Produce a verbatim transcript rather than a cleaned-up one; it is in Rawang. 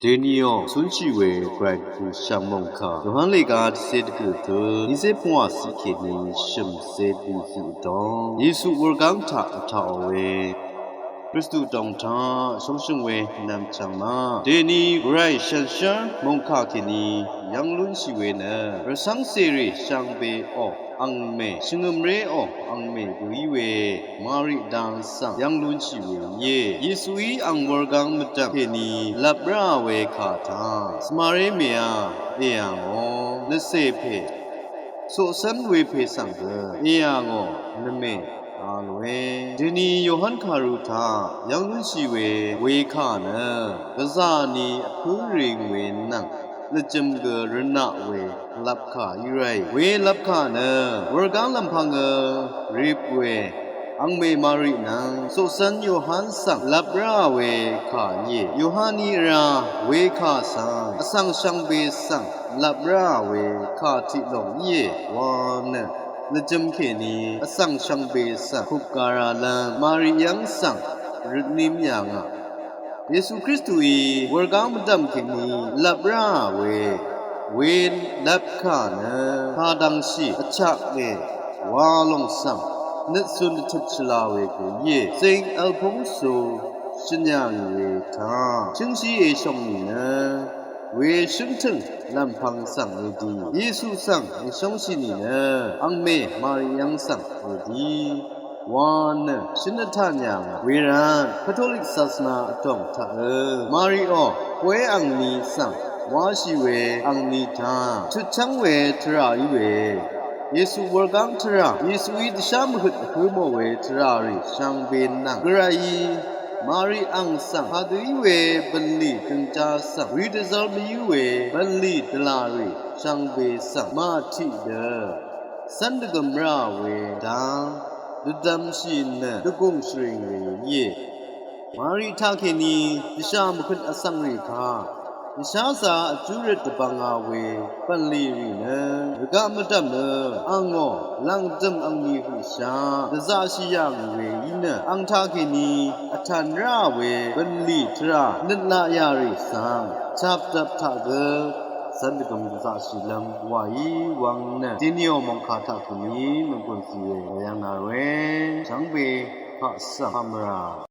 Dèní ò cúnshì we Gvray Gvpù shv̀ng mòngkà Yohan lèga tiqcé dvgø̀ tø nícé pvngwà ciq kèní shø̀mcé bìciq vdóng Yesu wurgáng taq vtaqò we Kristu dòng taq shóngshø̀ng we nv̀mchv̀ng ma. Dèní Gvray shànshér mòngkà kèní yv́ng lúnshì we nø rvcv́ng cèrì shvngbeò angmè shvngø̀mréò angmè gø í we Mari dang svng yv́ng lúnshì we íe. Yesuí ang wurgáng mvdv̀m kèní lvp rá we kà taq svmaré mèá èyà ngò nvcè pè coqcv́n we pè svng gø èyà ngò nvmè a lòe. Dèní Yohan kàru taq yv́ng lúnshì we we kà nø gvzà ni vpǿ rìng we nvng lvjø̀m gø rvnaq we lvpkà í ràì. We lvpkà nø wurgáng lv̀mpv̄ngø rip we angmè Mari nvng coqcv́n Yohan svng lvp rá we kà íe. Yohaní vrá we kà svng vsvng shvngbe svng lvp rá we kà tiq lòng íe wa nø lvjø̀m kèní vsvng shvngbe svng kup gāralv́m Mari yv́ng svng røtní mvyà ngà. Yesu Kristuí wurgáng mvdv̀m kèní lvp rá we we lvpkà nø tadvngshì vchaknge wa lòng svng nøtcun dvtøp shvla we gø íe. Zing Alphonso shø̀n yà ngì we taq shǿngshì èshòng nìnø we shǿngtø̀ng lv̀mpv̄ng svng èdì Yesu svng èshóngshì nìnø angmè Mari yv́ng svng èdì wa nø shø̀n vtà nyà ngà. Wervt Katolik sasvna vdòng taqø Mariò poé angni svng wáshì we angni taq chutchv́ng we tvrà í we Yesu wurgáng tvrà Yesuí dvshá mvhøt vhǿ mò we tvrà rì shvngbe nvng Gvrayí Mari ang svng kadø í we bv̀nlì døngja svng wi dvzv́r mvyǿ we bv̀nlì dvlà rì shvngbe svng màtiq dø cv́n dvgø̀m rá we dang dvdvmshì nø dvgùng shvrìng we íe. Mari taq kèní dvshà mvhøt vsvng rì kaq dvsházā vjú røt dvbvnga we bv̀nlì rì nø rvgaq mvdv̀mø angò lv̀ngdø̀m angni høqshaq dvzaqshì yà ngì we í nø ang taq kèní vtv̀n rá we bv̀nlì tvrà nøt laq yà rì svng chapdvp taq gø cv́n dvgø̀m dvzaqshìlv́m wàí wvng nø dèníò mòngkà taq kèní mvgùn zì we yv́ng nà we shvngbe kaq svng pà mvrà